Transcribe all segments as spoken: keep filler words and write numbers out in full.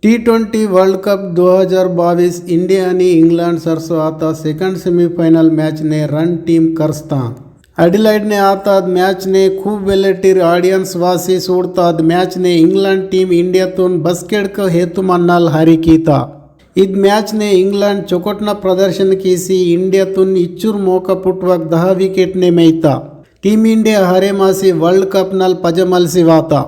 T twenty World Cup दो हज़ार बाईस इंडिया नी इंग्लैंड सरसो आता सेकंड सेमीफाइनल मैच ने रन टीम करस्ता। एडिलाइड ने आताद मैच ने खूब वेलेटिर ऑडियंस वासी सूड़ताद मैच ने इंग्लैंड टीम इंडिया तुन बस्केट क हेतु मन्नाल हारी कीता। इद मैच ने इंग्लैंड चोकोटना प्रदर्शन कीसी इंडिया तुन इच्चुर मोका पुटवक दहा विकेट ने मेइता। टीम इंडिया हरे मासी वर्ल्ड कप नल पजमलसी वाता।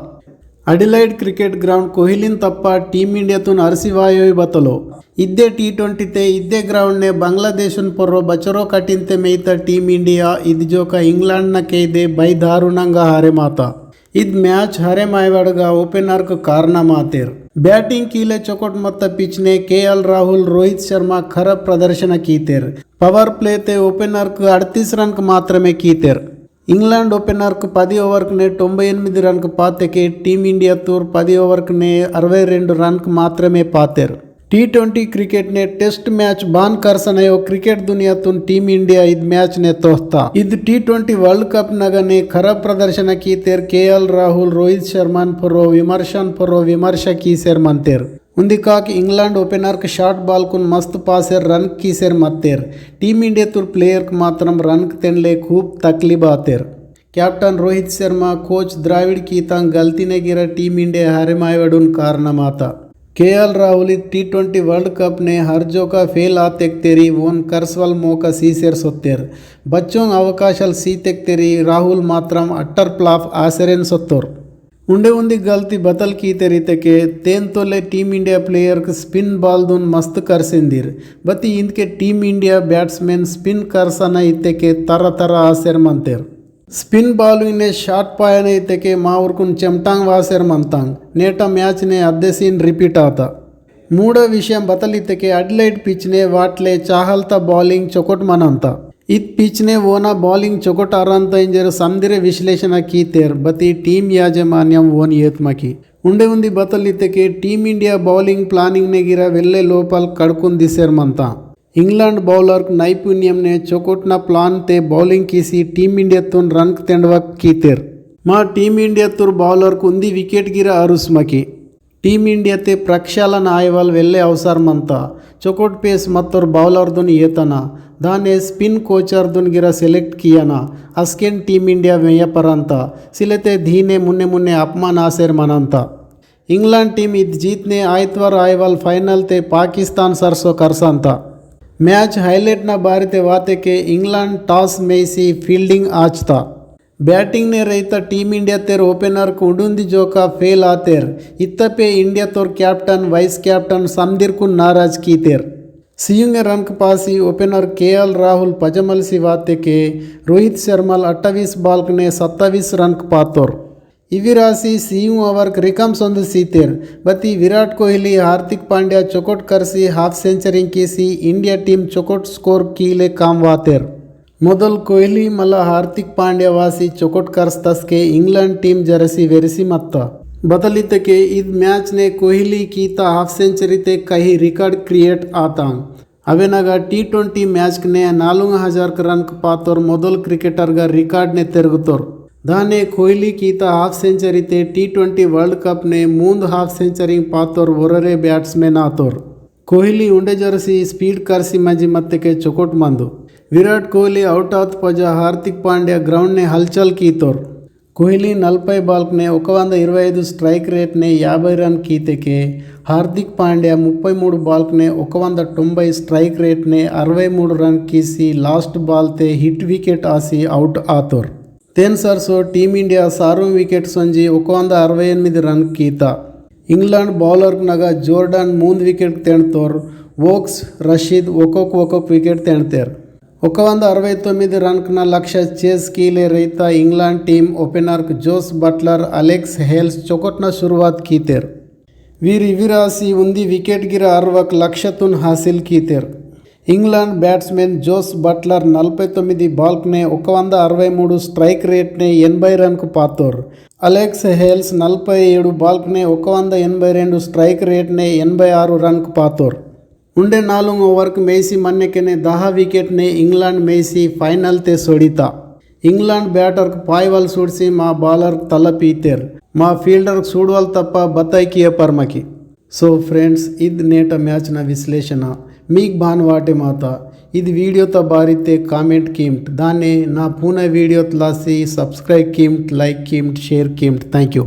एडिलाइड क्रिकेट ग्राउंड कोहलीन तप्पा टीम इंडिया तुन अरसी वायोई बतलो। इद्दे T twenty ते इद्दे ग्राउंड ने बांग्लादेशुन पोर्रो बचरो कटिन ते मेइता टीम इंडिया इद जोका इंग्लैंड न केदे बै दारुणंगा हारे माता। इद मैच हरे मायवाड़गा ओपनर क कारणमातेर। बैटिंग कीले चोकोट मत्त पिच ने केएल राहुल, रोहित शर्मा खराब प्रदर्शन कीतेर। पावर प्ले ते ओपनर क अड़तीस रन क मात्रमे कीतेर। इंग्लैंड ओपनर क पदि ओवर क ने तोंबई एनिमिदि रन क पातेके टीम इंडिया तूर पदि ओवर क ने अरवै रेंडु रन क मात्रमे पातेर। T twenty क्रिकेट ने टेस्ट मैच बान करसनयो क्रिकेट दुनिया तुन टीम इंडिया इद मैच ने तोहता। इद T twenty वर्ल्ड कप नगने खराब प्रदर्शन कीतेर केएल राहुल, रोहित शर्मन पोर्रो विमर्शन पोर्रो विमर्श कीसेर मंतेर। उन्दी काक इंग्लैंड ओपनर क शॉर्ट बॉल कुन मस्त पासेर रन कीसेर मत्तेर। टीम इंडिया तुर प्लेयर क मात्रम रन क तेनले खूब तकलीफ आतेर। कैप्टन रोहित शर्मा, कोच द्राविड़ कीतांग गलती ने गिरा टीम इंडिया हारे मायवडुन कारणमाता। केएल राहुल इद T twenty वर्ल्ड कप ने हर जोका फेल आतेक तेरी वोन करसवल मोका सीसेर सोत्तेर। बच्चोंग अवकाशल सीतेक तेरी राहुल मात्रम अट्टर फ्लॉप आसेरेन सोत्तोर। उंडे उंदी गलती बतल कीतेर इतेके तेन तोले टीम इंडिया प्लेयर क स्पिन बॉल दुन मस्त करसेंदिर। बती इंदके टीम इंडिया बैट्समैन स्पिन करसना इतेके तरह तरह आसेर मंतेर। स्पिन बॉल इने शॉट पायना इतेके माउरकुन चेमटांग वासेर मंतांग। नेटा मैच ने अद्दे सीन रिपीट आता। मूडो विषयम बतल इतेके एडिलाइड पिच ने वाटले चाहलता बॉलिंग चोकोट मनंता। इद पिच ने वोना बॉलिंग चोकोट अरंता इंजेर समदिरे विश्लेषण कीतेर बती टीम याजमान्यम वोन येतमकी। उंडे उंदी बतल इतेके टीम इंडिया बॉलिंग प्लानिंग ने गिरा वेल्ले लोपल कड़कुन दिसेर मंता। इंग्लैंड बॉलर नैपुण्यम ने चोकोटना प्लान ते बॉलिंग कीसी टीम इंडिया तुन रन तेंडवक कीतेर। मा टीम इंडिया तुर बॉलर कुंदी विकेट गिरा अरुसमकी। टीम इंडिया ते प्रक्षालन आयवल वेल्ले अवसर मंता। चोकोट पेस मत्तोर बॉलर दुन येतना। दाने स्पिन कोचर दुन गिरा सेलेक्ट कियाना। अस्केन टीम इंडिया वेय परंता। सिलेते धीने मुन्ने मुन्ने अपमान आसेर मनंता। इंग्लैंड टीम इद जीतने आइतवार आयवल फाइनल ते पाकिस्तान सरसो करसंता। मैच हाईलाइट ना बारी ते वाते के इंग्लैंड टॉस मेसी फील्डिंग आचता। बैटिंग ने रहिता टीम इंडिया तेर ओपनर कुंडुंदी जोका फेल आतेर। इत्तपे इंडिया तोर कैप्टन, वाइस कैप्टन समदिर कुन नाराज कीतेर। सियुंगे रन क पासी ओपनर केएल राहुल पजमलसी वाते के रोहित शर्मल अट्ठावीस बॉल कने सत्तावीस रन क पातोर। इविरासी सियुं ओवर क रिकम सोंद सीतेर। बती विराट कोहली, हार्दिक पांड्या चोकोट करसी हाफ सेंचुरी कीसी इंडिया टीम चोकोट स्कोर कीले काम वातेर। मोदल कोहली मला हार्दिक पांड्या वासी चोकोट करस्तस के इंग्लैंड टीम जरसी वेरसी मत्ता। बतलित के इद मैच ने कोहली कीता हाफ सेंचुरी ते कही रिकॉर्ड क्रिएट आतांग। अवेनगा T twenty मैच ने नालुंग हजार क रन क पातोर मोदल क्रिकेटर गा रिकॉर्ड ने तेरगतोर। दाने कोहली कीता हाफ सेंचुरी ते T twenty वर्ल्ड कप ने मूंद हाफ सेंचुरी पातोर वोररे बैट्समैन आतोर। कोहली उंडे जरसी स्पीड करसी मंजी मत्तेके चोकोट मंदु। विराट कोहली आउट आत पजा हार्दिक पांड्या ग्राउंड ने हलचल कीतोर। कोहली नलपै बाल्क ने ओकवंद इरवै ऐदु स्ट्राइक रेट ने याबै रन कीतेके हार्दिक पांड्या मुप्पै मूडु बाल्क ने ओकवंद टोंबै स्ट्राइक रेट ने अरवै मूडु रन कीसी लास्ट बाल ते हिट विकेट आसी आउट आतोर। तेन सरसो टीम इंडिया सारुं विकेट सोंजी ओकवंद अरवै एनिमिदि रन कीता। इंग्लैंड बॉलर नगा जोर्डन मूंद विकेट तेंडतोर, वोक्स, रशीद ओकोक ओकोक विकेट तेंडतेर। ओकवंद अरवै तोम्मिदि रन कना लक्ष्य चेस कीले रैता England team opener Jos Buttler, Alex Hales चोकोटना शुरुआत कीतेर। वीर इविरासी उंदी विकेट गिरा अरवक लक्ष्यतुन हासिल कीतेर। इंग्लैंड बैट्समैन जोस बटलर नलपै तोम्मिदि बाल्क ने ओकवंद अरवै मूडु स्ट्राइक रेट ने एनबै रन कु पातोर। अलेक्स हेल्स नलपै एडु बाल्क ने ओकवंद एनबै रेंडु स्ट्राइक रेट ने एनबै आरु रन कु पातोर। उंडे नालुंग ओवर कु मेसी मन्नेकेने दहा विकेट ने इंग्लैंड मेसी फाइनल ते सोडिता। इंग्लैंड बैटर कु पायवल सूडसी मा बॉलर तलपीतेर। मा फील्डर सूडवल तप्पा बताई किया परमकी। So friends, इद नेटा match ना विश्लेषण। मीक बान वाटे माता इद video ता बारी ते comment कीमट दाने ना पूना video तलासी subscribe कीमट, like कीमट, share कीमट। Thank you।